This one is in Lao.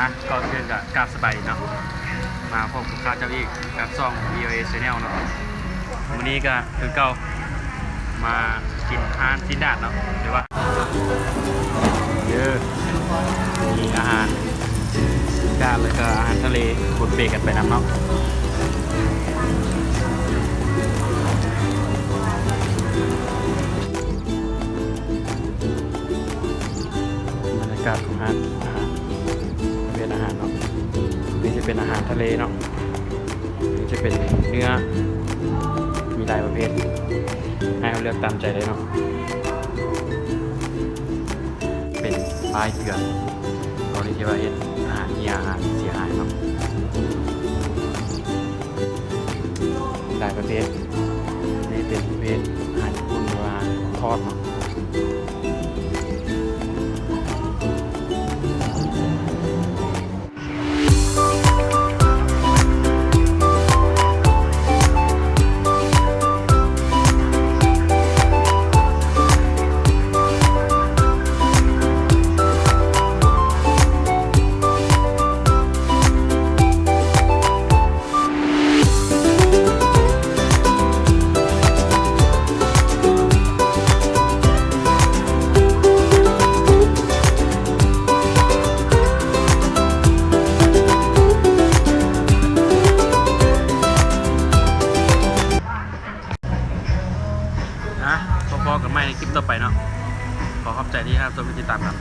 ອ່ະ ກ່ອນອື່ນກໍກາບສະບາຍດີເນາະ ມາພົບກັບຂ້າເຈົ້າອີກກັບຊ່ອງ ວີ ໂອ ເອ Channel ເນາະ. ມື້ນີ້ກໍຄືເກົ່າ ມາກິນຮ້ານຊີ້ນດາດເນາະ ຫຼືວ່າ ເອີ ມີອາຫານຊີ້ນດາດ ແລ້ວກໍອາຫານທະເລປົນເປກັນໄປນຳເນາະ. ບັນຍາກາດຂອງຮ້ານອາຫານ ເປັນອາຫານເນາະ ນີ້ຈະເປັນອາຫານທະເລເນາະ ນີ້ຈະເປັນເນື້ອ ມີຫຼາຍປະເພດ ໃຫ້ເຮົາເລືອກຕາມໃຈໄດ້ເນາະ. ເປັນປ້າຍເຕືອນ ກໍເລີຍທີ່ວ່າເຮັດອາຫານເຮຍ ອາຫານເສຍຫາຍເນາະ. ຫຼາຍປະເພດ ນີ້ເປັນປະເພດອາຫານຍີ່ປຸ່ນ ຫຼືວ່າທອດເນາະ. ອ່ະ ພໍ້ໆກັນໃໝ່ໃນຄລິບຕໍ່ໄປເນາະ. ຂໍຂອບໃຈທີ່ຮັບຊົມ ແລະ ຕິດຕາມກັນ.